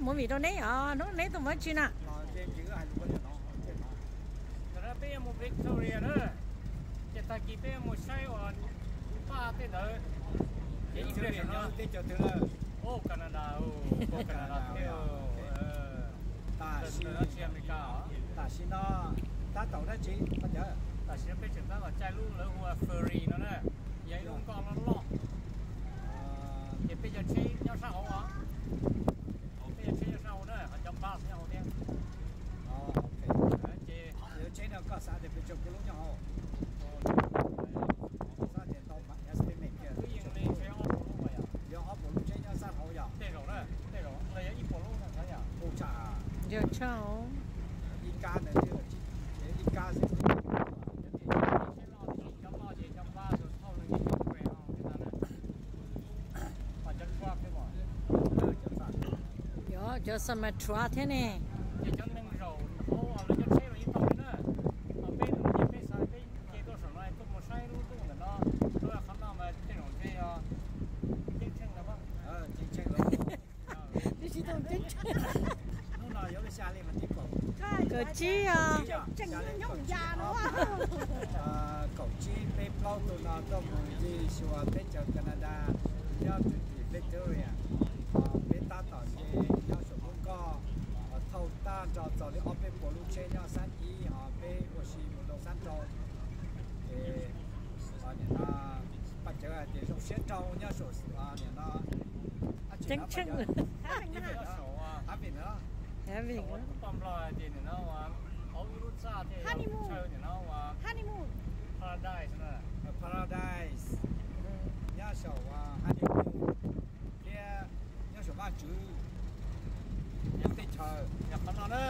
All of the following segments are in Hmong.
Movie rau neb os, hnub neb tuaj mus dab tsi na? Ntawm no peb yuav mus Victoria na, ces tag kis peb yuav mus saib uas paj tej ntawd. Ces ib pliag no, Canada, Canada thiab. Tam sim no tsis America. Tam sim no tab tom dab tsi? Tam sim no peb tseem tab tom caij lub lawv hu ua ferry no na, yog ib lub nkoj loj loj. Ces peb cov tsheb nyob sab hauv os. Peb cov tsheb nyob sab hauv na, ho cov bus nyob hauv thiab. Ces cov tsheb no koj xav tias pes tsawg puas lub nyob hauv? Xav tias ntau mas estimate kiag. Twb yeej li ntshe ob puas lub yom. Yog ob puas lub tsheb nyob sab hauv yom. Tej zaum na, tej zaum los yog ib puas lub no xav yom. Ua tsav. Yog tshaj. Ib kab ntawd, ib kab xwb. Cov loj ces cov bus, cov thauj no ces cov Yog cov Semi Truck thiab ne. Ces cov neeg zaum hauv lawv cov tsheb los yeej tau li na. Ho peb tus no ces peb xav peb ces tuaj saum no tuaj mus saib lub ntuj ntawm no, lub qhov no mas tej zaum ntshe yog ceeb tsheej lawm. Twb tsis tau ceeb tsheej. Hnub no yuav lub xya li mas tib kaum. Kaum tsib os. Kaum tsib peb plaub tus no tuaj mus ncig xyuas teb chaws Canada, nyob tim Victoria. Peb tab tom nce nyob saum lub nkoj, thauj tag nrho txog li ob peb puas lub tsheb nyob xab ib, ho peb ua si mus rau xab rau. Ces nim no Paj Cawv hais tias zoo siab rau nyob saum nim no. Ceeb tsheej. Happy no. Happy no. Paj Nplog hais tias nim no ua hauv ib lub txaj thiaj yog chaw nim no ua honeymoon, paradise na. Paradise. Nyob saum honeymoon thiab nyob saum Vaj Tswv nyob teb chaws. Yog qhov no na,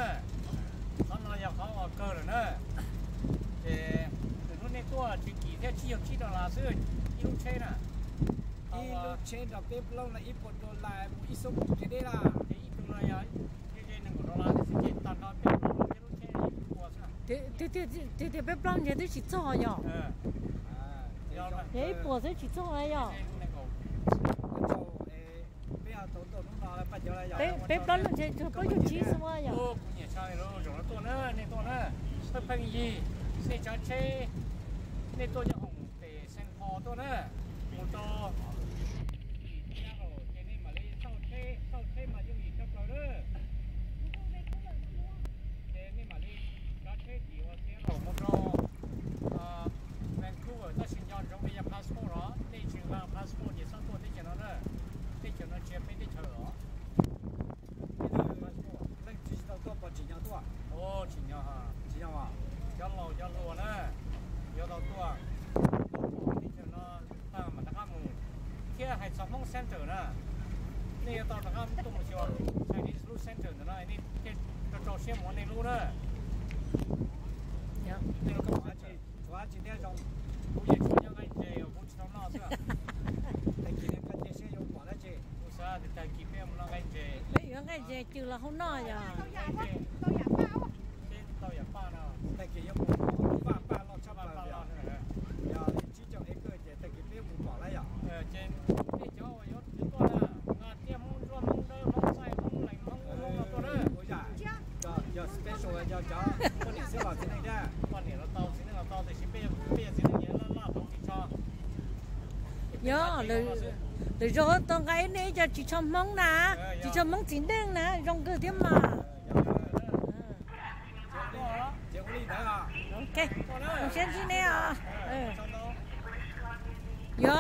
qhov no yog qhov uas kawg lawm na. Ces nws hnub nej tuaj tsis kim thiab, tsib caug tsib dollar xwb ib lub tsheb na. Ib lub tsheb nrog peb plaub no ib puas dollar mus ib xuab moos kev deb lawm. Ces ib tug no yog ze nees nkaum dollar xwb ces tag nrho peb plaub no ib lub tsheb ib puas xwb. Tiag tiag peb plaub ntshe twb tsis txog yog. Yog ib puas xwb tsis txog yog. Peb plaub ntshe plaub caug tsib xwb yog. Kuv nyiam tshaj li zaum no tuaj na, nej tuaj na, pheej pheej yig, nej tsav tsheb, nej tuaj nyob hoom pem Saint Paul tuaj na, mus rau Seattle ces nej mam li tauj tsheb, tauj tsheb mas yooj yim tshaj plaws na. Ces nej mam li tsav tsheb tim ua Seattle mus rau Vancouver, tab sis nco ntsoov li yog passport los nej tsis nqa passport ces txhob tuaj teb chaws no na. Teb chaws no tsis yog peb teb chaws os. Leej twg tsis tau tuaj puas tsim nyog tuaj? Tsim nyog, tsim nyog, cov laus cov hluas na, yuav tau tuaj. Teb chaws no tag mam rov qab mus. Thiab hais txog Hmoob Center na, nej yuav tau rov qab tuaj mus xyuas Chinese lub center ntawm no, nej thiaj rau rau siab mus ua nej lub na. Tshuav dab tsi thiab zoo? Kuv yeej tshuav nyob nqaij ntses, kuv tsis tau noj xwb. Tag kis koj cia siab yuav pom dab tsi? Kuv xav tias tag kis peb mus noj nqaij ntses. Peb yuav nqaij ntses cws los hau noj yog. Peb tau yam paj no. Tag kis yuav mus paj, paj loj tshaj plaws. Yog li tsib caug acre ces tag kis peb mus pom lawm yom. Ces nej cov uas yuav tuaj na, nqa thiab Hmoob Ntsuab, Hmoob Dawb, Hmoob Txaij, Hmoob Lees, Hmoob Ub, Hmoob no tuaj na. Yog special yog cov poj niam xwb los txiv neej thiab? Poj niam los tau, txiv neej los tau, tiam sis peb, peb yog txiv neej ces laj laj tau tsis tso. Yog, lwm zaug tau nqa ib nej ib co tsis tshua Hmoob na, tsis tshua Hmoob txiv neej na, zoo kawg thiab mas. Ok, zoo siab ntsib nej os. Yog.